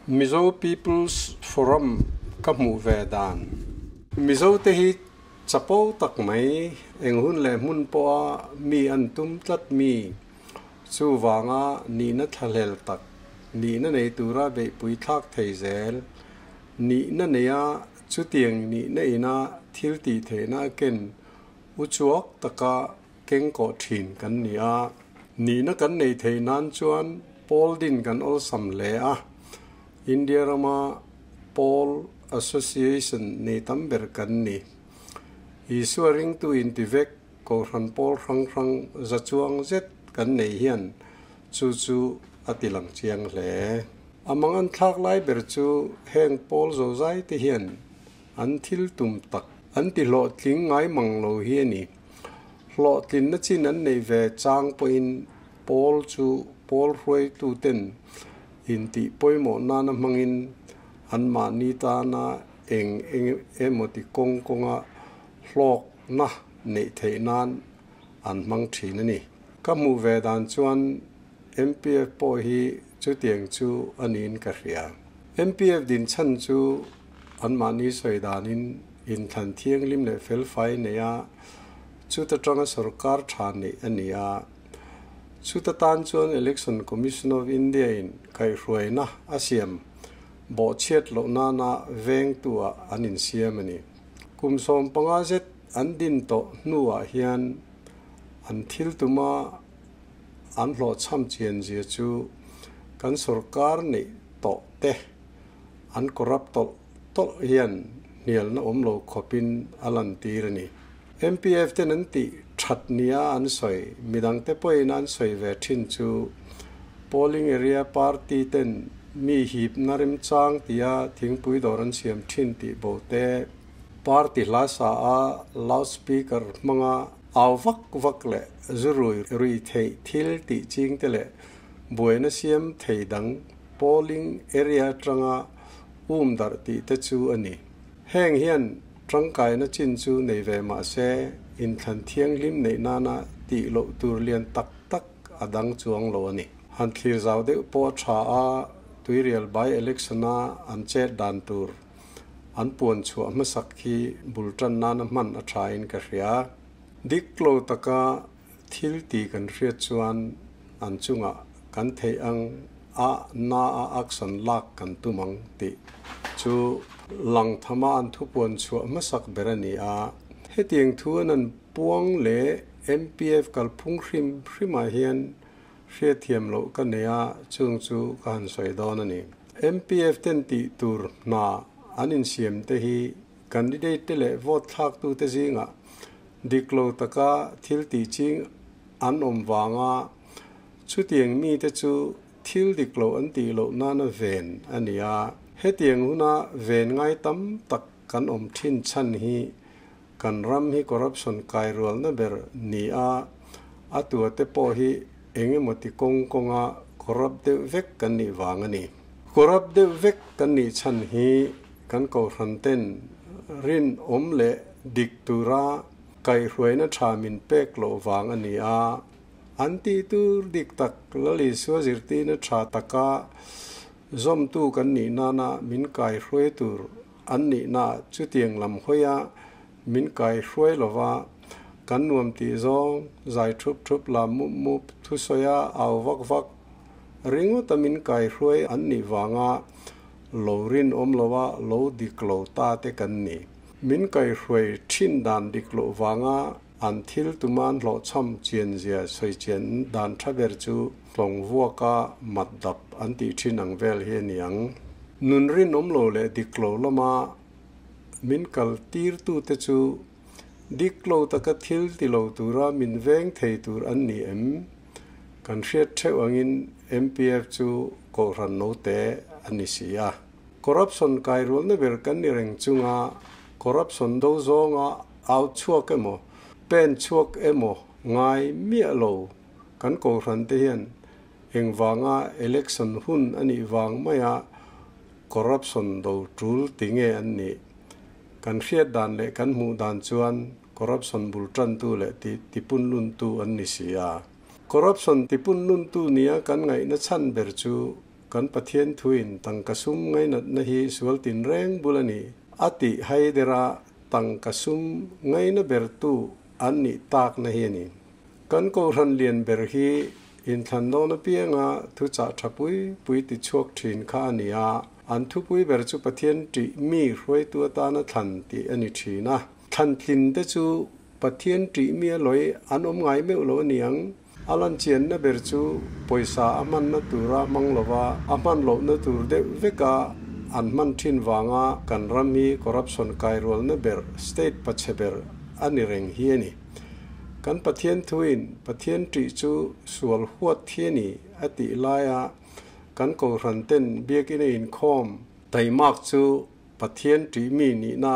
Mizo People's Forum ka hmuh ve dan. Mizo te hi chapo tak mai, eng hun leh hmun pawha mi an tum tlat mi, chuvanga nihna thlahlel tak, nihna nei tura beihpui thlak thei zel, nihna neia chutiang nihna ina thil tih theihna a ken uchuak taka keng kawh thin kan ni a. Nihna kan nei theih nan chuan pawl din kan awlsam hle a, India rama pawl association nei tam ber kan ni. Isua ringtu inti vek Kohhran pawl hrang hrang za chuang zet kan nei hian chu chu a ti lang chiang hle. A mangan thlak lai ber chu heng pawl zozai te hian an thil tum tak an ti hlawhtling ngai mang lo hi a ni. Hlawhtlinna chin an neih ve chang pawhin pawl chu pawl hruaituten intih pawimawh nana hmangin anmahni tana eng eng emaw ti kawng kawnga hlawkna neih theih nan an hmang thin a ni. Ka hmuh ve dan chuan MPF pawh hi chutiang chu a niin ka hria. MPF din chhan chu anmahni sawi danin inthlan thianghlim leh felfai neia chuta tanga sorkar tha neih a ni a. Chuta tan chuan Election Commission of India in kaihhruaina a siam bawhchhiat loh nana vengtuah an insiam a ni. Kum 15 zet an din tawh hnuah hian an thil tuma an hlawhchham chian zia chu kan sorkar neih tawh te an corrupt tawlh tawlh hian hnialna awm lo khawpin a lantir a ni. MPF ten an tih that nia an sawi, midangte pawhin an sawi ve thin chu polling area party ten mi hipna remchang tia thingpui dawr an siam thin tih bo te, party hla sa a loudspeaker hmanga au vak vak leh zu rui rui theih thil tih ching te leh buaina siam thei dang polling area atanga um darh tih te chu a ni. Heng hian tangkaina chin chu nei ve mah se inthlan thianghlim neih nana tih loh tur lian tak tak a dang chuang lo a ni. Han thlir zau deuh pawh a tha a, tuirial by election a an chet dan tur an puan chhuah hmasak hi bul tan nana hman a tha in ka hria. Dik lo taka thil ti kan hriat chuan an chungah kan theih ang a na a action lak kan tum ang tih chu lang thama an thu puan chhuah hmasak ber a ni a. Hetiang thu an an puang leh MPF kalphung hrim hrimah hian hriatthiam loh ka nei a, chung chu ka han sawi dawn a ni. MPF ten tih tur hna an insiam te hi candidate te leh vote thlak tu te zingah dik lo taka thil tih ching an awm vanga chutiang mi te chu thil dik lo an tih loh nana ven a ni a. Hetiang huna ven ngai tam tak kan awm thin chhan hi kan ram hi corruption kai rualna ber ni a, a tua te pawh hi engemaw ti kawng kawnga corrupt deuh vek kan nih vang a ni. Corrupt deuh vek kan nih chhan hi kan kohhran ten rin awm leh dik tura kaihhruaina tha min pek loh vang a ni a. An tih tur dik tak Lal Isua zirtirna tha taka zawmtu kan nih nana min kaihruai tur an nihna chutiang lam hawia min kaihruai lova kan nuam tih zawng zai thup thup lam mup mup thusawia au vak vak ringawta min kaihruai an nih vanga lo rin awm lova lo dik lo ta te kan ni. Min kaihruai thin dan dik loh vanga an thil tuman hlawhchham chian zia sawi chian dan tha ber chu tlawng vuaka mat dap an tih thin ang vel hi a ni ang. Nun rin awm lo leh dik lo lama min kal tir tu te chu dik lo taka thil ti lo tura min veng thei tur an ni em? Kan hriat theuh angin MPF chu kohhran note a ni si a. Corruption kai rualna ber kan ni reng chunga corruption do zawnga au chhuak emaw pen chhuak emaw ngai miah lo kan kohhran te hian engvanga election hun a nih vang maia corruption do tul ti nge an ni. Kan hriat dan leh kan hmuh dan chuan corruption bul tan tu leh ti tipun lun tu an ni si a. Corruption tipun lun tu nia kan ngaihna chhan ber chu kan Pathian thuin tangka sum ngainatna hi sual tinreng bul a ni a tih haidera tangka sum ngaina bertu an nih takna hi a ni. Kan kohhran lian ber hi inthlan dawn apianga thuchah tha pui pui ti chhuak thin kha a ni a, an thupui ber chu Pathian ṭih mi hruaitu atana thlan tih a ni thin a. Thlan tlin te chu Pathian ṭih mi a lawi an awm ngai meuh lo a ni ang. A lan chianna ber chu pawisa a hmanna tura hmang lova a hman lohna tur deuh veka an hman thin vanga kan ram hi corruption kairualna ber state pachhe ber a ni reng hi a ni. Kan Pathian thuin Pathian ṭih chu sual huat hi a ni a tih laia kan kohhran ten biakina inkhawm taimak chu Pathian ṭih mi nihna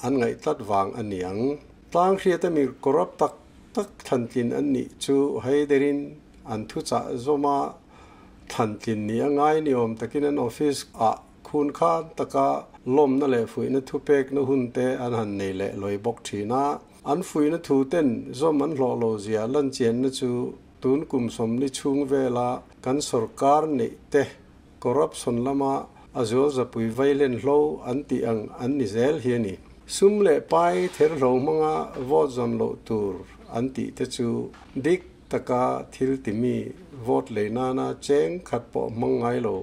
an ngaih tlat vang a ni ang. Tlang hriata mi corrupt tak tak thlantlin an nih chu haiderin an thuchah zawma thlantlin ni a ngai ni awm takin an office ah khun khan taka lawmna leh fuihna thupekna hun te an han nei leh lawi bawk thin a. An fuihna thu ten zawm an hlawh lo zia lanchianna chu tun kum 40 chhung vela kan sorkar neih te corruption lama a zual zapui vailen hlo an tih ang an ni zel hi a ni. Sum leh pai ther hlo hmanga vote zawn loh tur an tih te chu dik taka thil timi vote lei nana cheng khat pawh hmang ngai lo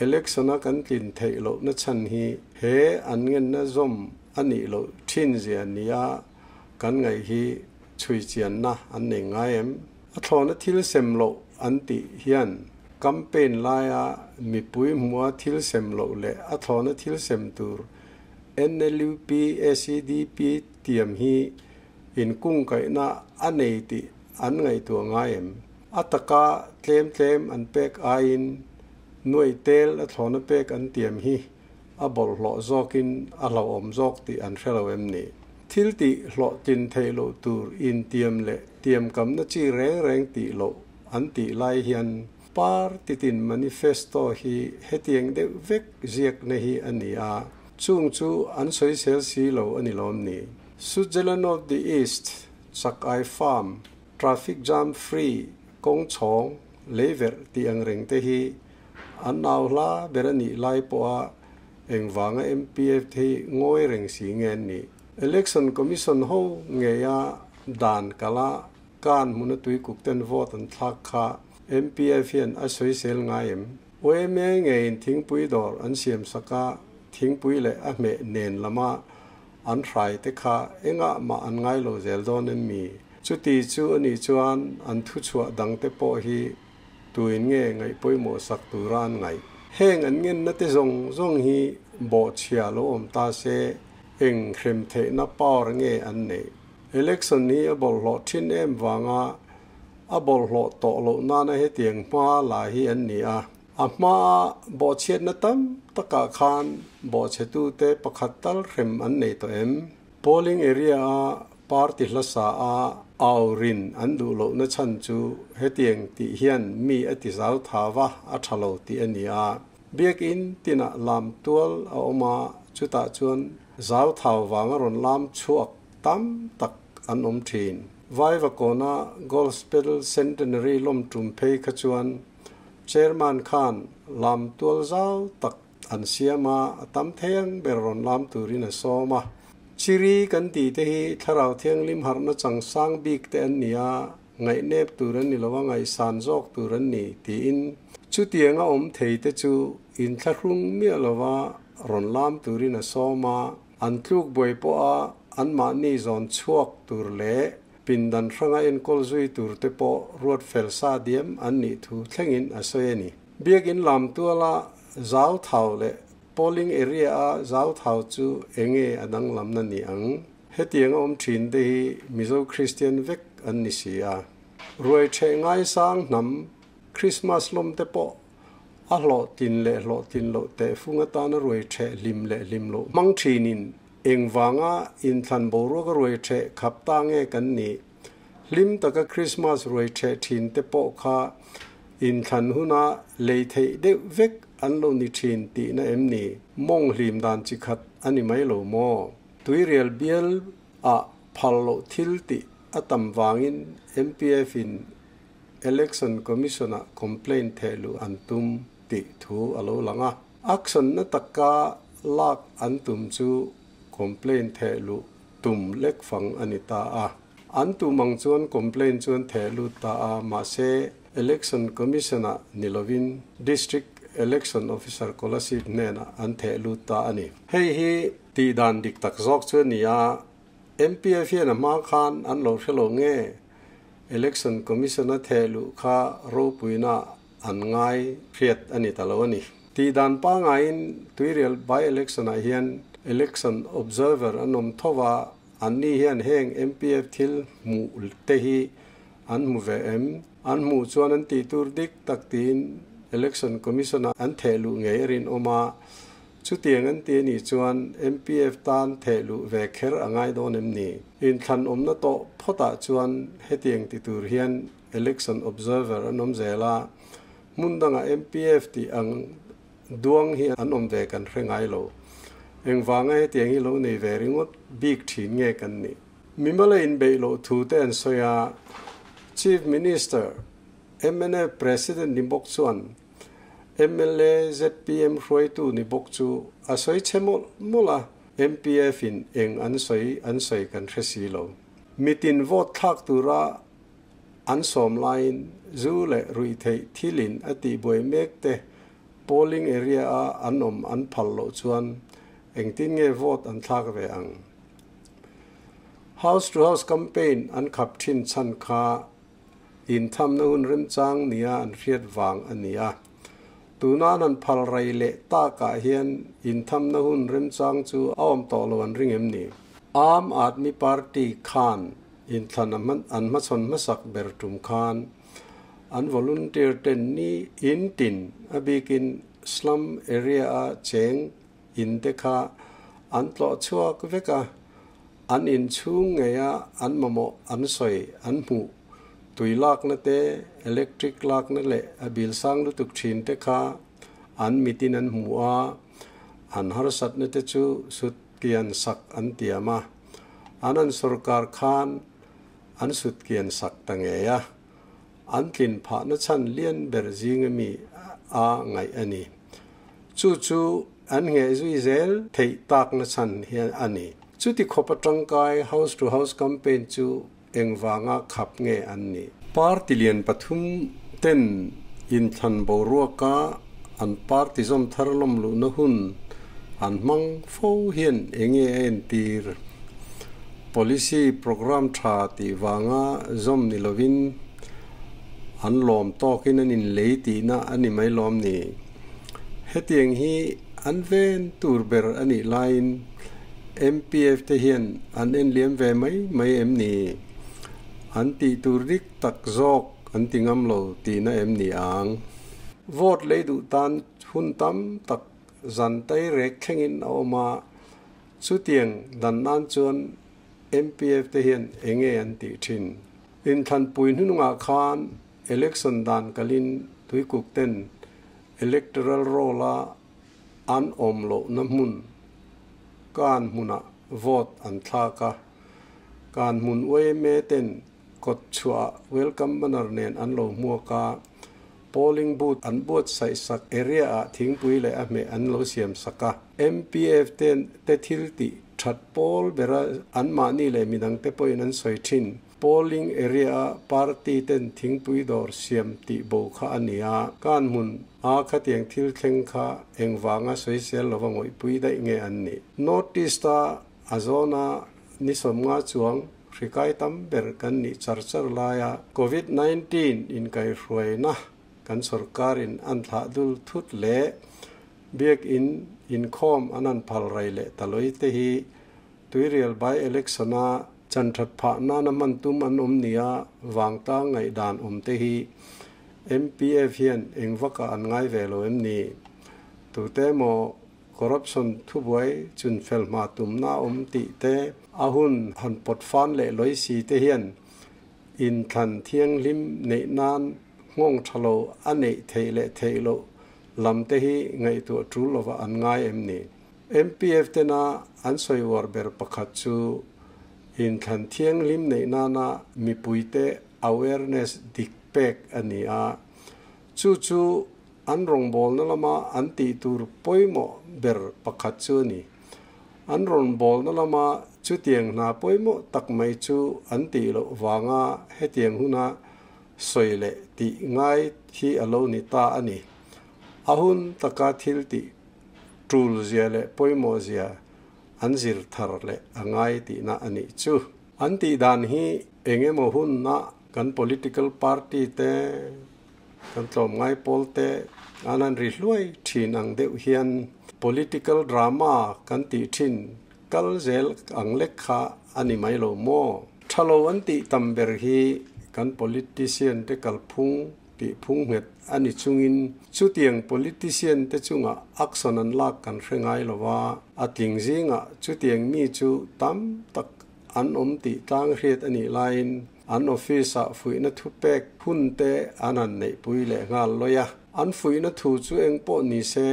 election a kan tlin theih lohna chhan hi he an ngenna zawm a nih loh thin zia nia kan ngaih hi chhui chianna an nei ngai em? A thlawna thil sem loh an tih hian campaign laia mipui hmua thil sem loh leh a thlawna thil sem tur NLUP ACDP tiam hi inkung kaihna a nei tih an ngaihtuah ngai em? A taka tlem tlem an pek aiin nuai tel a thlawna pek an tiam hi a bawlhhlawh zawkin a hlauhawm zawk tih an hrelo em ni. Thil tih hlawh tin theih loh tur in tiam leh tiam kamna chi reng reng tih loh an tih lai hian party tin manifesto hi hetiang deuh vek ziakna hi a ni a, chung chu an sawisel si lo a ni lawm ni. Switzerland of the East, Chakai Farm, Traffic Jam Free, kawng chhawng, leiverh tih ang reng te hi an nau hla ber a nih lai pawha engvanga MPF te hi ngawi reng si nge an nih. Election Commission ho ngeia dan kala kan hmuna tuikuk ten vote an thlak kha MPF hian a sawisel ngai em? YMA ngeiin thingpui dawr an siam saka thingpui leh a hmeh nen lama an hrai te kha engah mah an ngai lo zel dawn em mi? Chuti chu a nih chuan an thuchhuah dang te pawh hi tuin nge ngaih pawimawh sak tura an ngaih. Heng an ngenna te zawng zawng hi bawhchhia lo awm ta se eng hrem theihna power nge an neih. Election hi a bawlhhlawh thin em vanga a bawlhhlawh tawh loh nana hetiang hma la hi an ni a. A hmaa bawhchhiatna tam takah khan bawhchhetu te pakhat tal hrem an nei tawh em? Polling area a party hlasa a aurin an duh lohna chhan chu hetiang tih hian mi a ti zau thawa a tha lo tih a ni a. Biakin tinah lam tual a awm a, chutah chuan zau thau vanga rawn lam chhuak tam tak an awm thin. Vaivakawna Gospel Centenary lawm tum phei kha chuan Chairman khan lam tual zau tak an siam a, a tam theiang ber rawn lam turin a sawm a. Chiri kan tih te hi thlarau thianghlim harhna chang sang bik te an ni a, ngaihnep tur an ni lova ngaihsan zawk tur an ni tiin chutiang a awm thei te chu inthlahrung miah lova rawn lam turin a sawm a, an tluk buai pawha anmahni zawn chhuak tur leh pindan hranga enkawl zui tur te pawh ruat fel sa diam an nih thu thlengin a sawi a ni. Biakin lam tuala zau thau leh polling area a zau thau chu enge a danglamna ni ang. Hetiang a awm thin te hi Mizo Christian vek an ni si a. Ruai theh ngai sang hnam Christmas lawm te pawh a hlawh tin leh hlawh tin loh teh fung atana ruai theh hlim leh hlim loh hmang thinin engvanga inthlan boruak a ruai theh khap ta nge kan ni. Hlim taka Christmas ruai theh thin te pawh kha inthlan huna lei theih deuh vek an lo ni thin tihna em ni? Mawng hlim dan chi khat a ni mai lo maw? Tuirial bial a phal loh thil tih a tam vangin MPF in Election Commission ah complaint theh luh an tum. tih thu a lo lang a. Action na taka lak an tum chu complaint theh luh tum lek fang a ni ta a. An tum ang chuan complaint chu an theh lut ta a, mahse Election Commission-ah ni lovin District Election Officer Kolasib hnenah an theh lut ta a ni. Hei hi tih dan dik tak zawk chu a ni a, MPF hian a hma khan an lo hre lo nge Election Commission-a theh luh kha ropuina an ngai hriat a ni ta lo a ni. Tih dan pangaiin Tuirial by-election-ah hian Election Observer an awm tho va, anni hian heng MPF thil hmuh te hi an hmu ve em? An hmuh chuan an tih tur dik tak tiin Election Commission-ah an theh luh ngei a rinawm a, Chutiang an ti a nih chuan MPF tan theh luh ve kher a ngai dawn em ni? Inthlan awmna tawh phawtah chuan hetiang ti tur hian Election Observer an awm zel a, hmun dangah MPF tih ang duang hi an awm ve kan hre ngai lo. Engvanga hetiang hi lo nei ve ringawt bik thin nge kan nih? Mimala inbeih loh thu te an sawi a, Chief Minister, mnf President ni bawk chuan Mla zpm hruaitu ni bawk chu a sawi chhe mawlh mawlh a, MPF in eng an sawi an sawi kan hre si lo. Mitin vote thlak tura an sawm laiin zu leh ruihtheih thilin a tihbuai mek te polling area a an awm an phal loh chuan engtin nge vote an thlak ve ang? House to house campaign an khap thin chhan kha Inthamna hun remchang nia an hriat vang a ni a. Tuna an han phal rei leh takah hian inthamna hun remchang chu a awm tawh lo an ring em ni? Aam Aadmi Party khan inthlan an hmachhawn hmasak ber tum khan an volunteer ten ni in tin a bikin slum area-a cheng in te kha an tlawh chhuak vek a. An inchhung ngeia an mamawh an sawi an hmuh tui lakna te, electric lakna leh a bil sang lutuk thin te kha an mitin an hmu a, an harsatna te chu sutkian sak an tiam a, an an sorkar khan an sutkian sak ta ngei a, an tlin phahna chhan lian ber zinga mi a ngaih a ni. Chu chu an ngheh zui zel theih takna chhan hian a ni. Chuti khawpa tangkai house to house campaign chu engvanga khap nge an nih? Party lian pathum ten inthlan boruaka an party zawm thar lawm luhna hun an hmang fo hian enge a entir? Policy programme tha tih vanga zawm ni lovin an lawm tawkin an inlei tihna a ni mai lawm ni? Hetiang hi an ven tur ber a nih laiin MPF te hian an en liam ve mai mai em ni? An tih tur dik tak zawk an ti ngam lo tihna em ni ang? Vote lei duh tan hun tam tak zan tai rek thlengin a awm a, chutiang dan nan chuan MPF te hian enge an tih thin? Inthlanpui hnunungah khan election dan kalin tuikuk ten Electoral roll-a an awm lohna hmun kan hmunah vote an thlak a, kan hmun yma ten kawt chhuahah welcome banner nen an lo hmuak a, polling booth an buatsaih sak area-ah thingpui leh a hmeh an lo siam sak a. MPF ten te thil tih that pawl bera anmahni leh midangte pawhin an sawi thin. Polling area-a party ten thingpui dawr siam tih bo kha a ni a, kan hmun a khatiang thil thleng kha engvanga sawisel lova ngawihpui daih nge an nih? North East-a a zawna ni sawmnga chuang hrikai tam ber kan nih char char laia Covid 19 inkaihhruaina kan sorkarin an thlah dul thut leh biakin inkhawm an han phal rai leh ta lawite hi Tuirial by election-a chanthat phah nana hman tum an awm nia vangtlang ngaihdan awm te hi MPF hian eng vakah an ngai ve lo em ni? Tute emaw corruption thubuai chun fel hma tumna awm tih te, a hun han pawt fan leh lawi si te hian inthlan thianghlim neih nan nghawng tha lo a neih theih leh theih loh lam te hi ngaihtuah tul lovah an ngai em ni? MPF tena an sawi uar ber pakhat chu inthlan thianghlim neih nana mipuite awareness dik pek a ni a, chu chu an rawngbawlna lama an tih tur pawimawh ber pakhat chu a ni. An rawngbawlna lama chutiang hna pawimawh tak mai chu an tih loh vanga hetiang huna sawi leh tih ngai hi a lo ni ta a ni. A hun taka thil tih tul zia leh pawimawh zia an zir thar leh a ngai tihna a nih chu. An tih dan hi eng emaw hunna kan political party te, kan tlawmngai pawl te an han ri hluai thin ang deuh hian political drama kan tih thin kal zel ang lek kha a ni mai lo maw? Tha lo an tih tam ber hi kan politician te kalphung tih phung nghet a ni chungin chutiang politician te chungah action an lak kan hre ngai lo a, a tling zingah chutiang mi chu tam tak an awm tih tlang hriat a nih laiin an office ah fuihna thu pek hun te an han neihpui leh nghal lawi a. An fuihna thu chu eng pawh ni se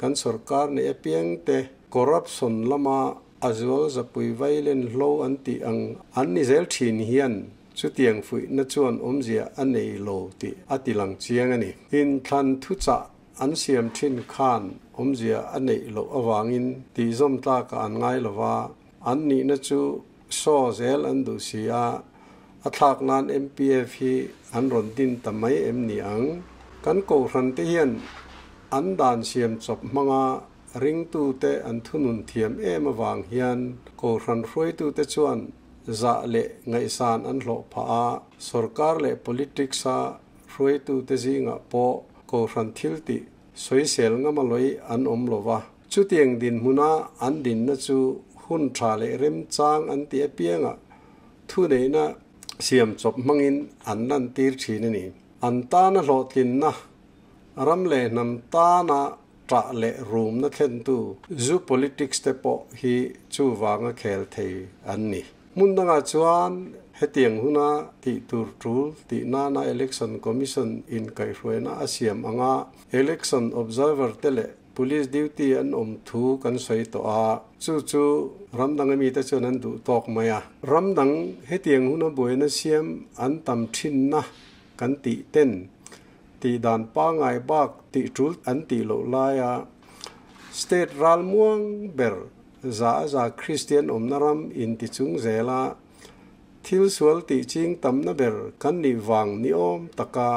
kan sorkar neih apiang te corruption lama a zual zapui vailen hlo an tih ang an ni zel thin hian chutiang fuihna chuan awmzia a nei lo tih a ti lang chiang a ni. Inthlan thuchah an siam thin khan awmzia a neih loh avangin tihzawm tlakah an ngai lo va, an nihna chu saw zel an duh si a, a thlak nan MPF hi an rawn din ta mai em ni ang? Kan kohhran te hian an dan siam chawp hmanga ringtute an thunun thiam em avang hian kohhran hruaitute chuan zah leh ngaihsan an hlawh phah a, sorkar leh politics-a hruaitute zingah pawh kohhran thiltih sawisel ngama lawih an awm lo va. Chutiang dinhmuna an dinna chu hun tha leh remchang an tih apiangah thuneihna siam chawp hmangin an lantir thin a ni. An tana hlawhtlinna, ram leh hnam tana ṭah leh rumna thlentu zu politics te pawh hi chuvanga khel thei an ni. Hmun dangah chuan hetiang huna tih tur ṭul tih nana Election Commission in kaihhruaina a siam anga Election Observer te leh Police duty an awm thu kan sawi tawh a, chu chu ram dang ami te chuan an duh tawk mai a. Ram dang hetiang huna buaina siam an tam thinna kan tih ten tih dan pangai bak tih tul an tih loh laia state ral muang ber za a za Kristian awmna ram inti chung zela thil sual tih ching tamna ber kan nih vang ni awm taka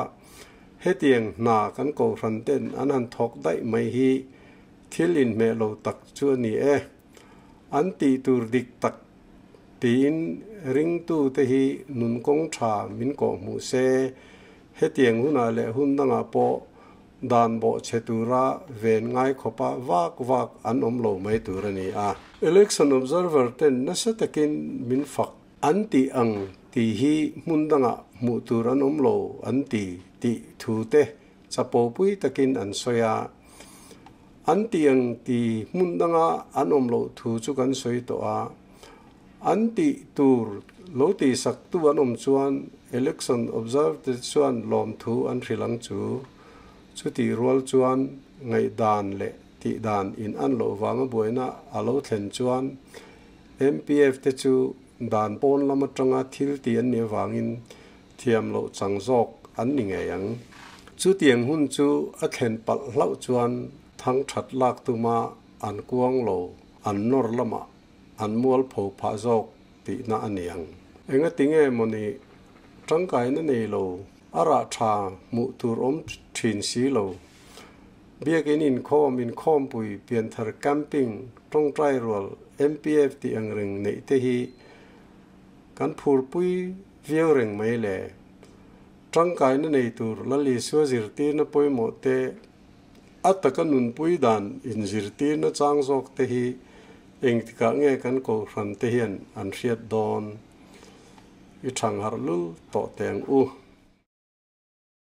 hetiang hna kan kohhran ten an han thawk daih mai hi thil inhmeh lo tak chu a ni e. An tih tur dik tak tiin ringtute hi nun kawng tha min kawhhmuh se, hetiang hunah leh hun dangah pawh dan bawh chhe tura ven ngai khawpa vak vak an awm lo mai tur a ni a. Election Observer ten nasa takin min fak an tih ang tih hi hmun dangah hmuh tur an awm lo an ti tih thu te chapopui takin an sawi a. An tih ang ti hmun danga an awm loh thu chu kan sawi tawh a. An tih tur lo tihsak tu an awm chuan Election Observer te chuan lawmthu an hrilh ang chu. Chutih rual chuan ngaihdan leh tihdan in an loh vanga buaina a lo thlen chuan MPF te chu dan pawn lam atanga thil tih an nih avangin thiam loh chang zawk an ni ngei ang. Chutiang hun chu a thlen palh hlauh chuan thang that lak tuma an kuang lo, an nawr lamah an mualpho phah zawk tihna a ni ang. Engati nge mawni tangkaina nei lo, a rah tha hmuh tur awm thin si lo. Biakin inkhawm, inkhawmpui, pianthar camping, tawngtai rual, MPF tih ang reng neih te hi kan phurpui viau reng mai le. Tangkaina nei tur Lal Isua zirtirna pawimawh te, a taka nunpui dan inzirtirna chang zawk te hi engtikah nge kan kohhran te hian an hriat dawn? I thangharh lul tawh teh ang u.